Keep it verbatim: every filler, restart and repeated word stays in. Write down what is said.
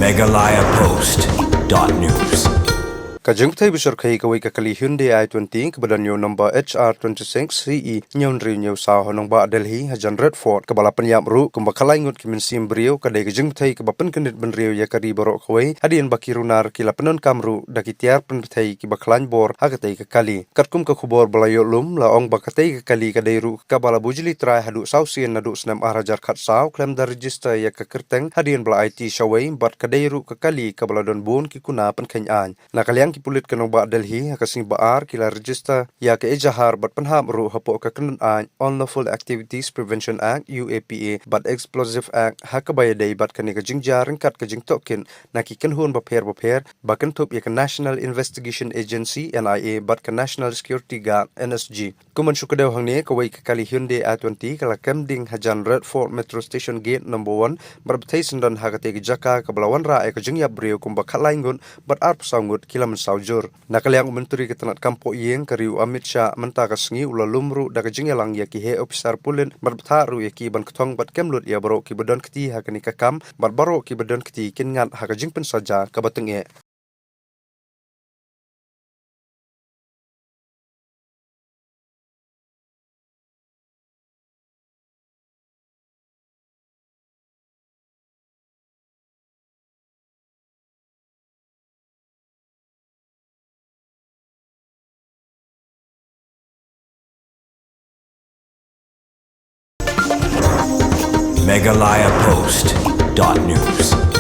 Meghalaya Post dot news. Ka jingpynthei ba shyrkhei kawei ka kali Hyundai i twenty kaba don ïa u nombar H R twenty-six C E hynñiew hynriew hynñiew saw ha nongbah Delhi hajan Red Fort, kaba la pynïap ruh kumba khatlai ngut ki mynsiem briew, ka dei ka jingpynthei kaba pynkyndit bynriew ïa ka ri baroh kawei, hadien ba ki runar ki la pyndonkam ruh da ki tiar pynpynthei kiba khlaiñ bor ha katei ka kali. Katkum ka khubor ba la ïoh lum, la ong ba katei ka kali ka dei ruh kaba la bujli trai haduh saw sien naduh snem ar hajar khatsaw khlem da register ïa ka kyrteng, hadien ba la aiti shawei, bad ka dei ruh ka kali kaba la don bun ki kuna pynkheiñ aiñ. Na ka liang ki pulit ka nongbah Delhi, ha ka sngi ba ar ki la register ïa ka ejahar bad pynhap ruh hapoh ka kyndon aiñ Unlawful Activities Prevention Act, U A P A, bad Explosive Act, ha kaba ïadei bad kane ka jingjia ryngkat ka jingtohkit na ki kynhun bapher bapher ba kynthup ïa ka National Investigation Agency, N I A, bad ka National Security Guard, N S G. Kum ban shu kdew hangne, kawei ka kali Hyundai i twenty ka la kem ding hajan Red Fort Metro Station Gate number one, bad bthei syndon ha katei ka jaka kaba la wanrah ïa ka jingïap briew kumba khatlai ngut, bad arphew saw ngut ki la mynsaw jur. Na ka liang u Myntri ka tnat kam pohïing ka ri u Amit Shah mynta ka sngi u la lum ruh da ka jingïalang ïa ki heh ophisar pulit, bad bthah ruh ïa ki ban kthong bad kem lut ïa baroh kiba don kti ha kane ka kam, bad baroh kiba don kti kin ngat ha ka jingpynsaja kaba tyngeh. Meghalaya Post dot news.